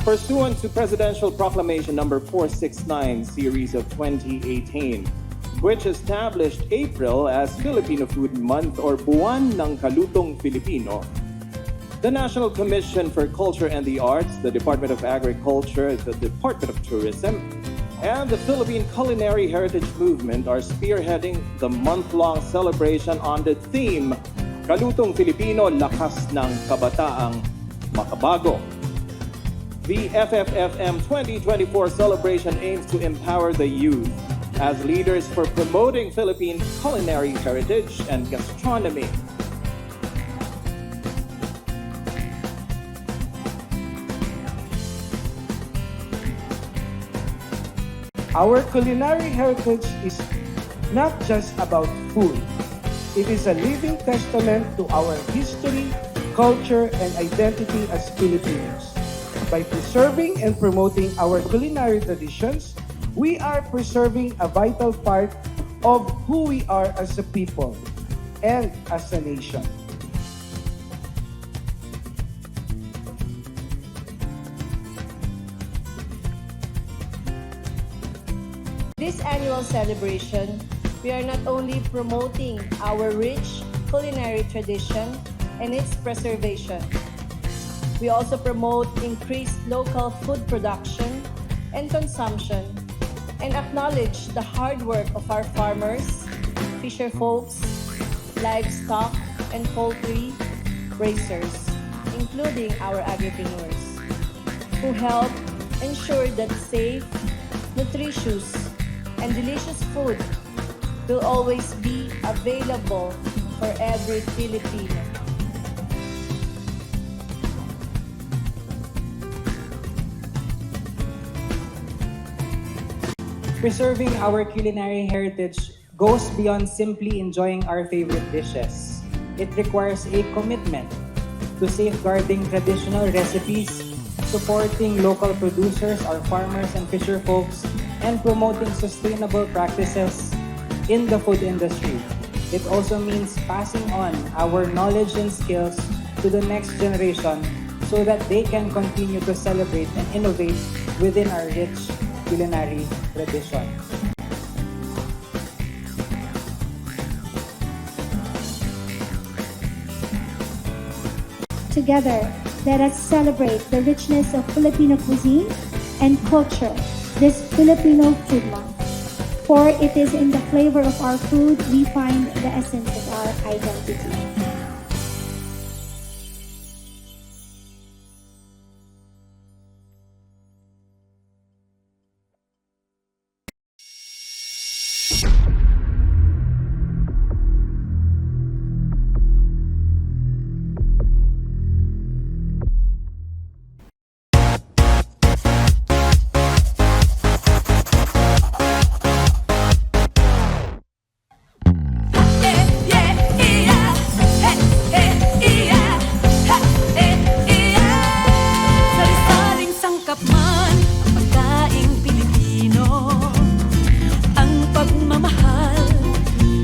Pursuant to Presidential Proclamation Number 469, Series of 2018, which established April as Filipino Food Month or Buwan ng Kalutong Filipino, the National Commission for Culture and the Arts, the Department of Agriculture, the Department of Tourism, and the Philippine Culinary Heritage Movement are spearheading the month-long celebration on the theme Kalutong Filipino, Lakas ng Kabataang Makabago. The FFFM 2024 celebration aims to empower the youth as leaders for promoting Philippine culinary heritage and gastronomy. Our culinary heritage is not just about food. It is a living testament to our history, culture, and identity as Filipinos. By preserving and promoting our culinary traditions, we are preserving a vital part of who we are as a people and as a nation. This annual celebration, we are not only promoting our rich culinary tradition and its preservation, we also promote increased local food production and consumption and acknowledge the hard work of our farmers, fisher folks, livestock, and poultry raisers, including our agripreneurs, who help ensure that safe, nutritious, and delicious food will always be available for every Filipino. Preserving our culinary heritage goes beyond simply enjoying our favorite dishes. It requires a commitment to safeguarding traditional recipes, supporting local producers, our farmers and fisher folks, and promoting sustainable practices in the food industry. It also means passing on our knowledge and skills to the next generation so that they can continue to celebrate and innovate within our rich culinary tradition. Together, let us celebrate the richness of Filipino cuisine and culture this Filipino Food Month. For it is in the flavor of our food we find the essence of our identity. Sari-saring sangkap man ang pagkaing Pilipino. Ang pagmamahal,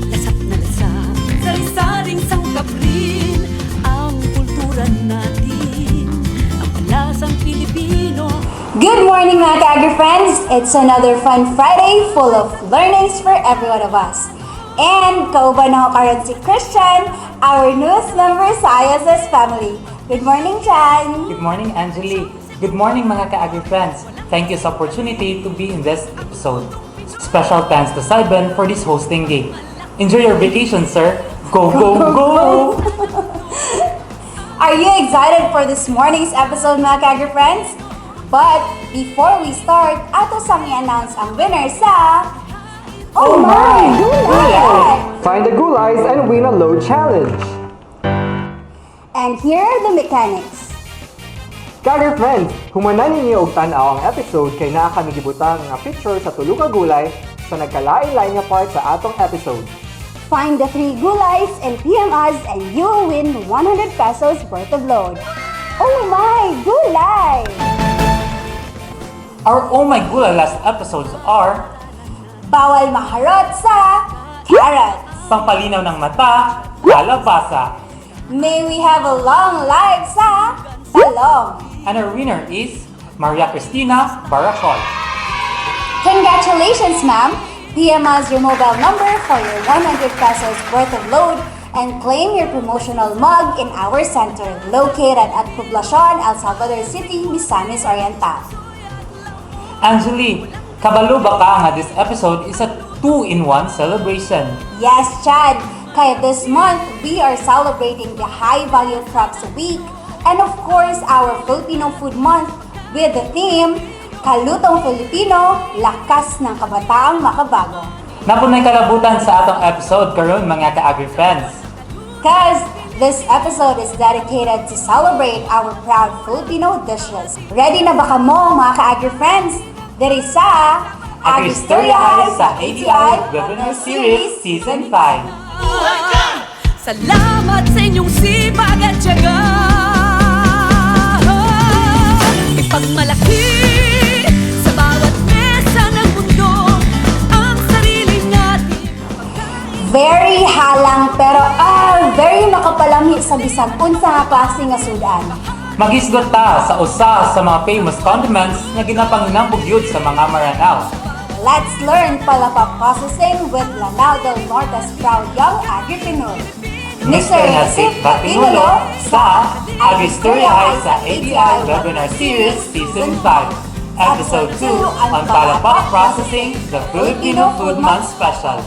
lasap na lasap. Sari-saring sangkap rin ang kultura natin. Ang palasang Pilipino. Good morning, mga ka-agri-friends! It's another fun Friday full of learnings for every one of us. And kauban ako karon si Christian, our newest member sa ISS family. Good morning, Chan! Good morning, Angelique. Good morning, mga ka-agri friends. Thank you sa opportunity to be in this episode. Special thanks to Saiben for this hosting gig. Enjoy your vacation, sir. Go, go, go! Are you excited for this morning's episode, mga ka-agri-friends? But before we start, ato sang i-announce ang winner sa... Oh my! Gulay! Find the gulays and win a load challenge. And here are the mechanics. Kager friends, humanan ninyo og tan-aw ang episode kay naa kami gibutang nga picture sa tulo ka gulay sa nagkalain-lain nga part sa atong episode. Find the three gulays and PM us and you will win 100 pesos worth of load. Oh my gulay! Our Oh My Gulay last episodes are Bawal maharot sa carrots. Pampalinaw ng Mata, Kalabasa. May we have a long life sa talong. And our winner is Maria Cristina Baracol. Congratulations, ma'am! PM us your mobile number for your 100 pesos worth of load and claim your promotional mug in our center located at Poblacion, El Salvador City, Misamis Oriental. Angeli, kabalo ba ka nga this episode is a 2-in-1 celebration? Yes, Chad! Kaya this month, we are celebrating the High Value Crops Week and of course, our Filipino Food Month with the theme, Kalutong Filipino, Lakas ng Kabataang Makabago. Napunay kalabutan sa atong episode karon, mga ka-agri-friends. Cause this episode is dedicated to celebrate our proud Filipino dishes. Ready na ba kamo, mga ka-agri-friends? Diri sa Agristorya High sa ATI Webinar Series Season 5. Salamat sa inyong sipag at tiyaga. Ipagmalaki sa bawat mesa ng mundo ang sariling nating pagkain. Very halang pero very makapalami sa bisag unsa nga klase nga sudan. Maghisgot ta sa usa sa mga famous condiments nga ginapanginambog yun sa mga Maranao. Let's learn palapa processing with Lanao del Norte's proud young agripreneur, Mr. Nasif Batinulo sa Agristorya High sa ATI Webinar Series Season 5, Episode 2 on Palapa Processing, the Filipino Food Month Special.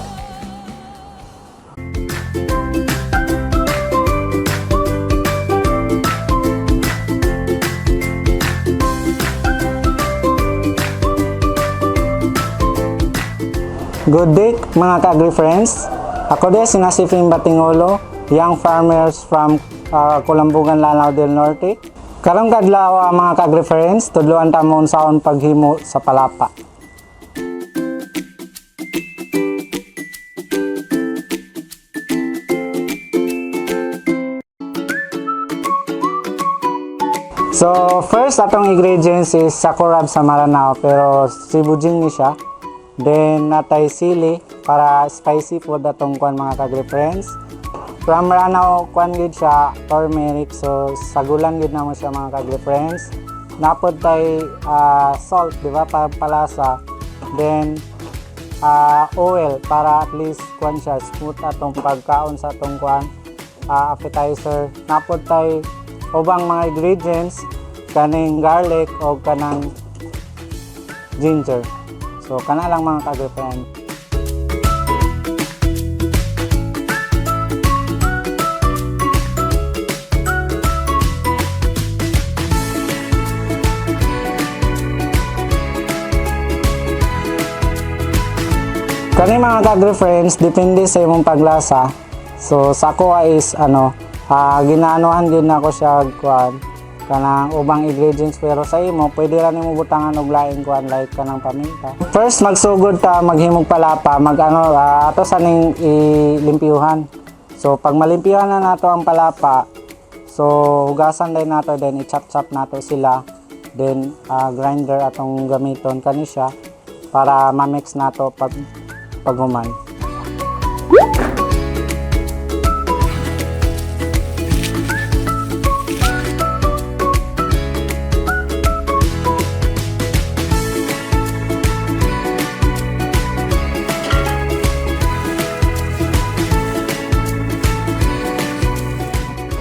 Good day, mga ka-agri-friends. Ako din si Nasifin Batingolo, young farmers from Kulambugan, Lanao del Norte. Karong kadlaw, mga ka-agri-friends, tudloan ta mo unsaon paghimo sa palapa. So, first atong ingredients is sakurab sa Maranao, pero sibujing ni siya. Then natay sili para spicy food atong kuan, mga kagri-friends. From Maranao kuan gid siya, turmeric, so sagulan gid namo siya, mga kagri-friends. Napod tay salt, di ba, para palasa. Then oil para at least kuan siya smooth atong pagkaon sa atong kuan appetizer. Napod tay ubang mga ingredients kaning garlic o kanang ginger. So kana lang, mga kagripen. Kani, mga kagri-friends, depende sa imong paglasa. So sa ako is ano, ginaanuhan din ako siya kuan kanang ubang ingredients, pero sa imo pwede ra nimo butangan og laing kuan like kanang paminta. First magsugod ta maghimog palapa, mag ano ato sa ning ilimpyuhan. So pag malimpyuhan na nato ang palapa, so hugasan din nato, then i-chop-chop nato sila. Then grinder atong gamiton kani siya para ma-mix nato pag paghuman.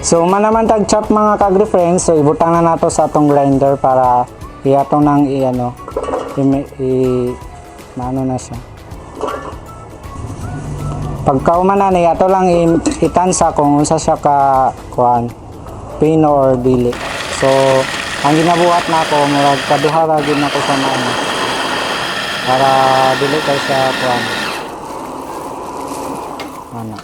So man naman tag chop, mga kagri friends, so ibutang na nato sa atong grinder para iatong nang i ano i, i maano na siya. Pagkauman na ni ato lang itansa kung unsa siya ka kuan pino or dili. So ang ginabuhat nako, murag kaduha ra gyud nako sa maano para dili kay siya kuan ana.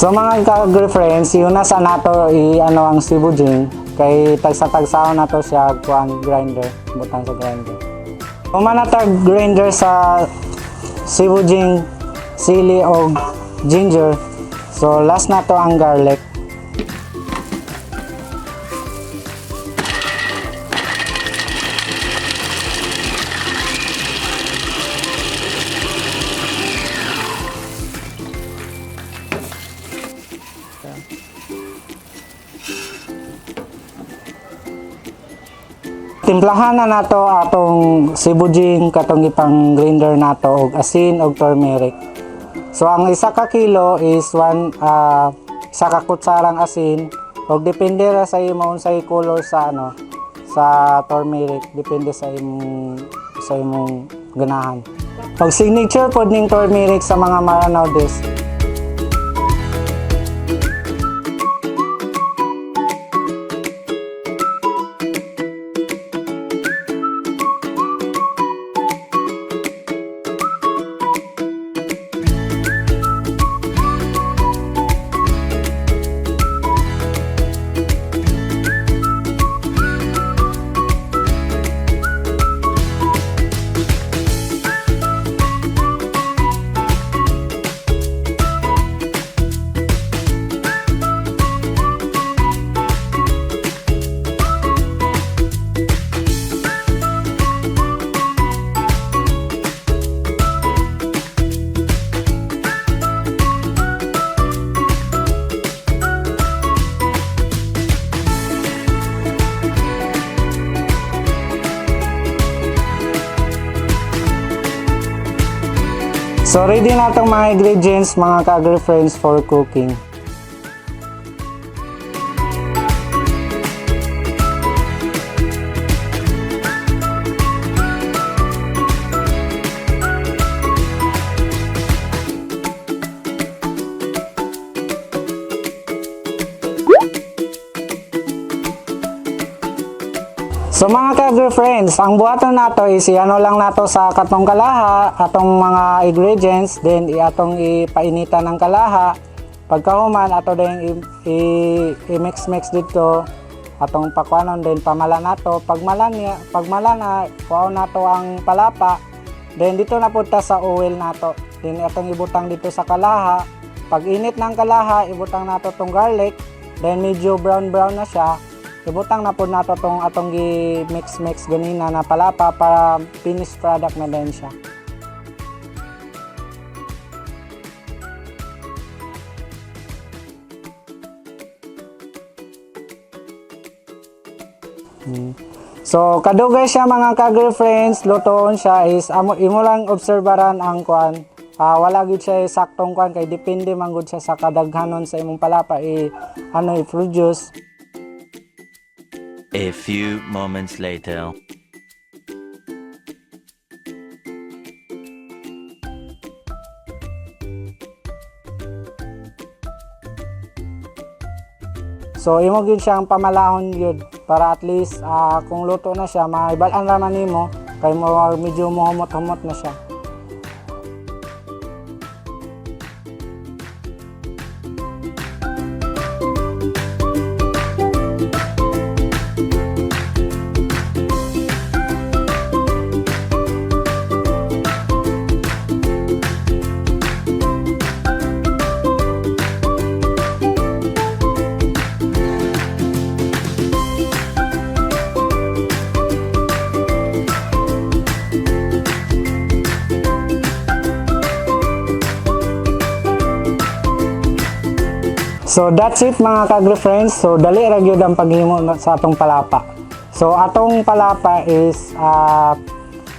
So mga ka-friends, yun na sa nato i-ano ang sibujing kay tagsa-tagsaon nato siya kuan grinder, butang sa grinder. Human na tag grinder sa sibujing, sili og ginger. So last na to ang garlic. Timplahan na nato atong sibujing katong ipang grinder nato og asin og turmeric. So ang 1 ka kilo is 1 isa ka kutsarang asin og depende ra sa imo unsay color sa ano sa turmeric, depende sa imong ganahan. Og signature pod ning turmeric sa mga Maranao dish. So ready na itong mga ingredients, mga ka-agri friends, for cooking. So mga ka-agri friends, ang buhaton nato is i-ano lang nato sa katong kalaha, atong mga ingredients, then iatong ipainitan ng kalaha. Pagkahuman, ato din i-mix-mix dito, atong pakwanon, then pamala nato. Pagmala niya, pagmala na, kuhaon nato ang palapa, then dito na punta sa oil nato. Then atong ibutang dito sa kalaha. Pag init ng kalaha, ibutang nato tong garlic, then medyo brown brown na siya. Ibutang na po nato tong atong gi-mix mix ganina na palapa para finished product na din siya. So kadugay siya, mga ka-girlfriends, lutoon siya is amo imo lang obserbaran ang kuan. Wala gyud siya saktong kuan kay depende man gud siya sa kadaghanon sa imong palapa i ano i-produce. A few moments later. So imo gyud siyang pamalahon gyud para at least kung luto na siya maibal-an ra man nimo kay mo medyo mohumot-humot na siya. So that's it, mga ka-agri friends. So dali ra gyud ang paghimo sa atong palapa. So atong palapa is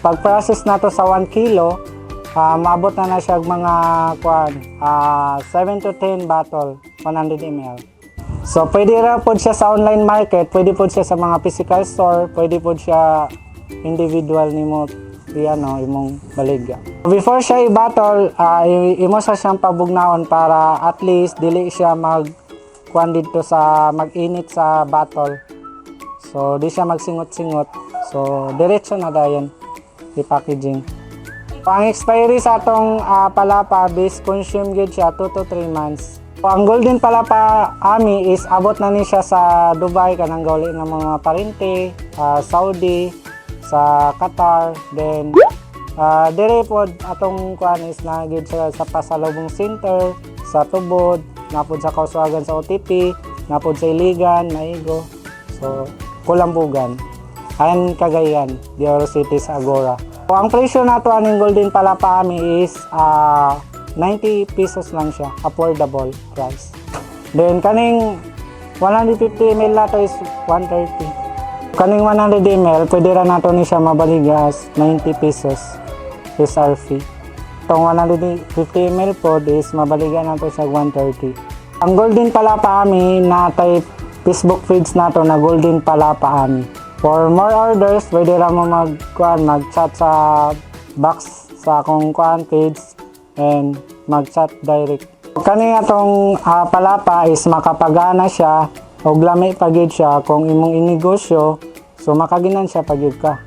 pag-process nato sa 1 kilo, maabot na na siya og mga kuan 7 to 10 bottle 100 ml. So pwede ra pod siya sa online market, pwede pod siya sa mga physical store, pwede pod siya individual nimo i-ano imong baligya. Before siya i-bottle, imo sa siyang pabugnaon para at least dili siya mag kuan dito sa mag-init sa bottle. So di siya magsingot-singot. So diretso na dayon i-packaging. Ang expiry sa atong palapa base consume gyud siya 2 to 3 months. Ang Golden Palapa Ami is abot na ni siya sa Dubai, kanang gauli ng mga parente, Saudi, sa Qatar, then dire pod atong kuan is na gyud sa Pasalubong Center, sa Tubod, napod sa Kauswagan sa OTP, napod sa Iligan, Maigo. So, Kulambugan. And Cagayan de Oro City sa Agora. So, ang presyo nato aning Golden Palapa Ami is 90 pesos lang siya, affordable price. Then kaning 150 ml nato is 130. Kaning 100 ml, pwede ra nato ni siya mabaligas 90 pesos SRP. Itong 150 ml po is mabaligan nato siya 130. Ang Golden Palapa Ami na type Facebook page nato na Golden Palapa Ami. For more orders, pwede ra mo mag kuan, mag-chat sa box sa akong kuan page and mag-chat direct. Kani atong palapa is makapagana siya og lami pa gyud siya kung imong inegosyo, so makaginan siya pa gyud ka.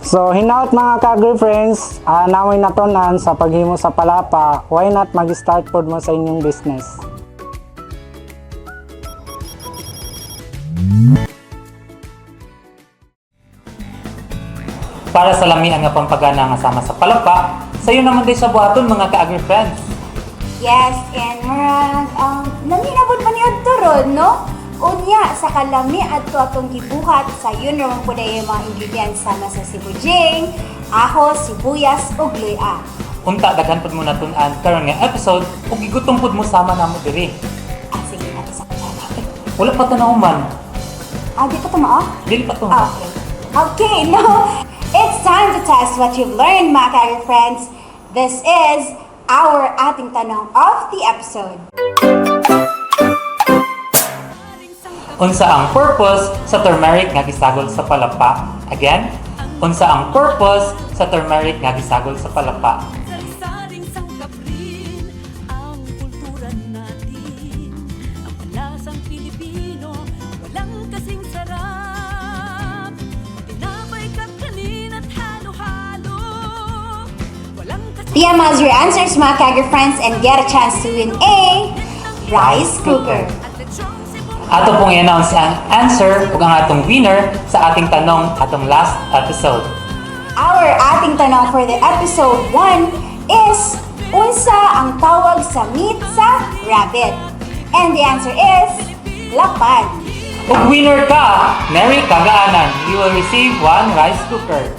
So hinaut mga ka-agri friends, namoy natunan sa paghimo sa palapa, why not mag-start pod mo sa inyong business? Para sa lamian nga pampagana nga sama sa palapa, sayo naman day sa buhaton mga ka-agri friends. Yes, and murag, lami na pud man yun ron, no? Unya, sa kalami adto atong gibuhat, sayon ra man pud ay mga ingredients sama sa sibujing, ahos, sibuyas, ug luya. Unta daghan pud mo natun-an karon nga episode ug gigutom pud mo sama namo diri. Ah, sige, ato sa kutsara. Wala pa ta nahuman. Ah, di pa tumao? Dili pa to. Okay. Okay, now it's time to test what you've learned, mga ka friends. This is our ating tanong of the episode. Unsa ang purpose sa turmeric nga gisagol sa palapa? Again, unsa ang purpose sa turmeric nga gisagol sa palapa? Sari-saring sangkap rin ang kultura natin. Ang palasang Pilipino, walang kasing sarap. Tinapay, kakanin at halo-halo. Walang kasing PM us your answers, mga ka friends, and get a chance to win a rice cooker. At lechong Cebu. Ato pong i-announce ang answer ug ang atong winner sa ating tanong atong last episode. Our ating tanong for the episode 1 is, unsa ang tawag sa meat sa rabbit? And the answer is, lapan. Ug winner ka, Mary Kagaanan. You will receive one rice cooker.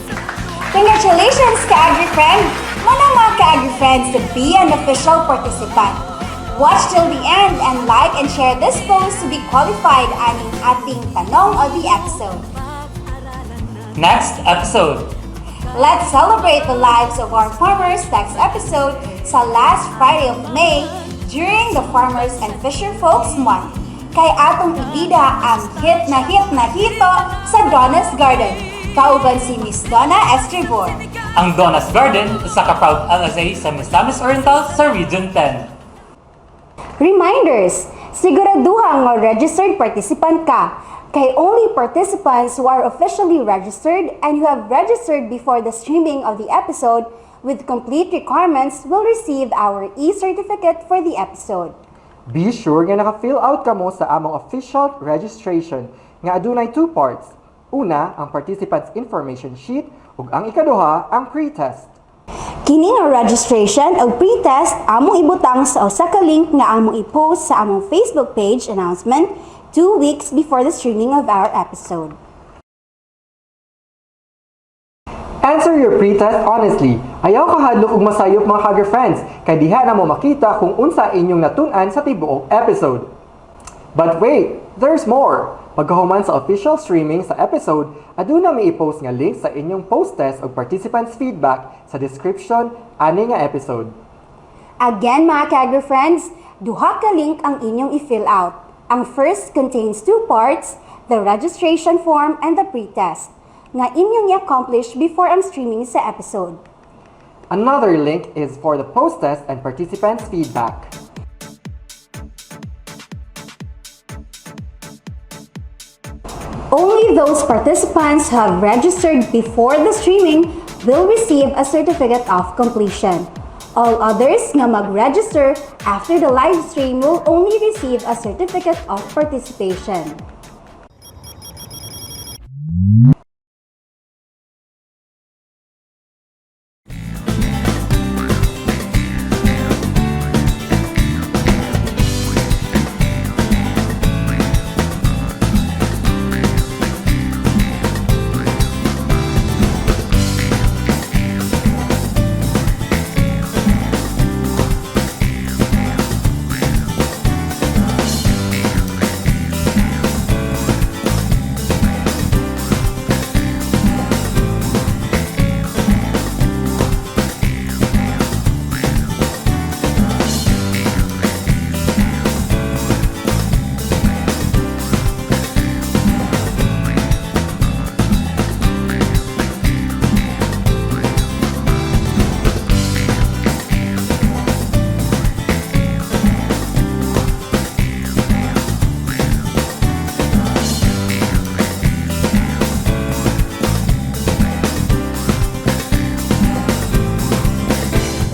Congratulations, ka-agri-friend! Muna mga ka-agri-friends to be an official participant. Watch till the end and like and share this post to be qualified aning ating tanong of the episode. Next episode. Let's celebrate the lives of our farmers next episode sa last Friday of May during the Farmers and Fisher Folks Month. Kay atong ibida ang hit na hit na hito sa Donna's Garden. Kauban si Miss Donna Estribor. Ang Donna's Garden, usa ka proud LSA sa Misamis Oriental sa Region 10. Reminders! Siguraduha nga registered participant ka. Kay only participants who are officially registered and who have registered before the streaming of the episode with complete requirements will receive our e-certificate for the episode. Be sure nga naka-fill out kamo sa among official registration nga adunay two parts. Una, ang participants information sheet ug ang ikaduha, ang pre-test. Kini nga registration o pre-test among ibutang sa usa ka link nga among i-post sa among Facebook page announcement 2 weeks before the streaming of our episode. Answer your pre-test honestly. Ayaw kahadlok ug masayop, mga ka-friends, kay diha na mo makita kung unsa inyong natun-an sa tibuok episode. But wait, there's more! Pagkahuman sa official streaming sa episode, aduna mi i-post nga link sa inyong post-test ug participants feedback sa description ani nga episode. Again, mga ka-agri-friends, duha ka link ang inyong i-fill out. Ang first contains two parts, the registration form and the pre-test, nga inyong i-accomplish before ang streaming sa episode. Another link is for the post-test and participants feedback. Only those participants who have registered before the streaming will receive a certificate of completion. All others nga mag-register after the live stream will only receive a certificate of participation.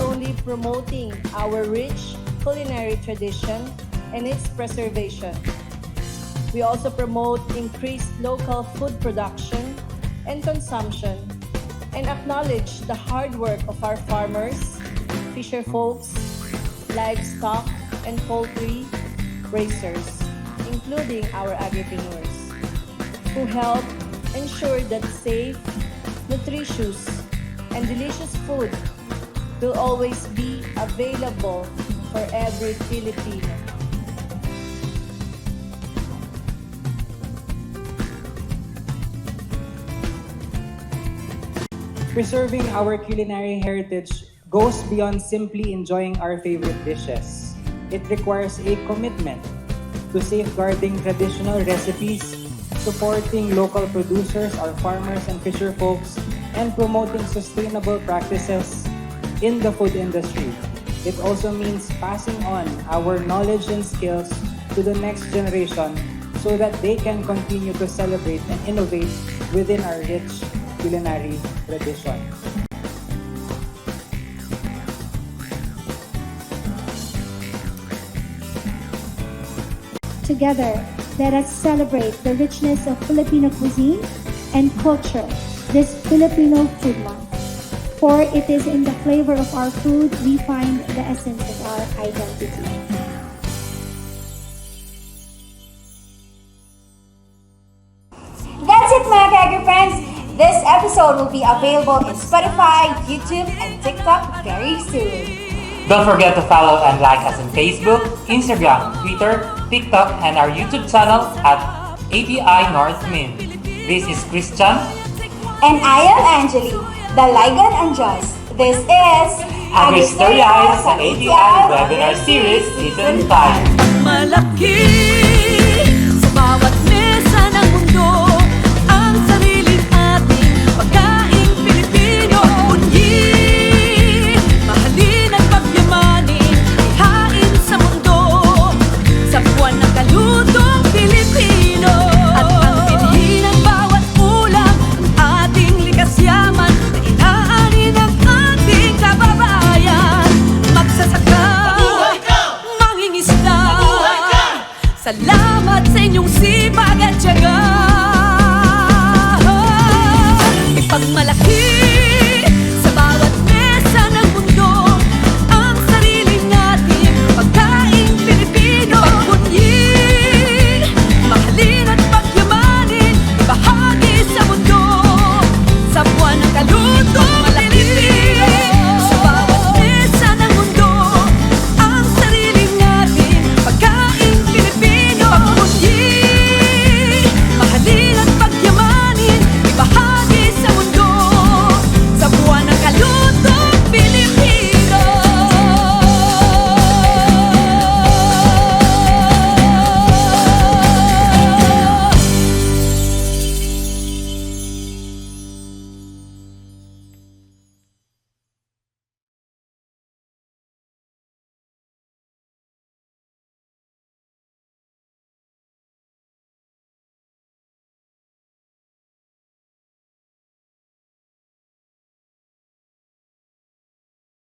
Only promoting our rich culinary tradition and its preservation. We also promote increased local food production and consumption and acknowledge the hard work of our farmers, fisher folks, livestock, and poultry raisers, including our agripreneurs, who help ensure that safe, nutritious, and delicious food will always be available for every Filipino. Preserving our culinary heritage goes beyond simply enjoying our favorite dishes. It requires a commitment to safeguarding traditional recipes, supporting local producers, our farmers and fisher folks, and promoting sustainable practices in the food industry. It also means passing on our knowledge and skills to the next generation so that they can continue to celebrate and innovate within our rich culinary tradition. Together, let us celebrate the richness of Filipino cuisine and culture this Filipino Food Month. For it is in the flavor of our food we find the essence of our identity. That's it, mga ka-agri-friends! This episode will be available in Spotify, YouTube, and TikTok very soon. Don't forget to follow and like us on Facebook, Instagram, Twitter, TikTok, and our YouTube channel at ATI North Min. This is Christian. And I am Angeli, Dalaygon ang Diyos. This is AgriStoryahe sa ATI Webinar Series Season 5. Malaki sa bawat mesa ng mundo ang sariling ating pagkaing Pilipino. Unyi, mahalin at pagyamanin, ihain sa mundo sa buwan ng kalutong Pilipino. At ang binhi ng bawat ulam, ang ating likas yaman na inaani ng ating kababayan. Magsasaka, mangingisda. Salamat sa inyong sipag at tiyaga.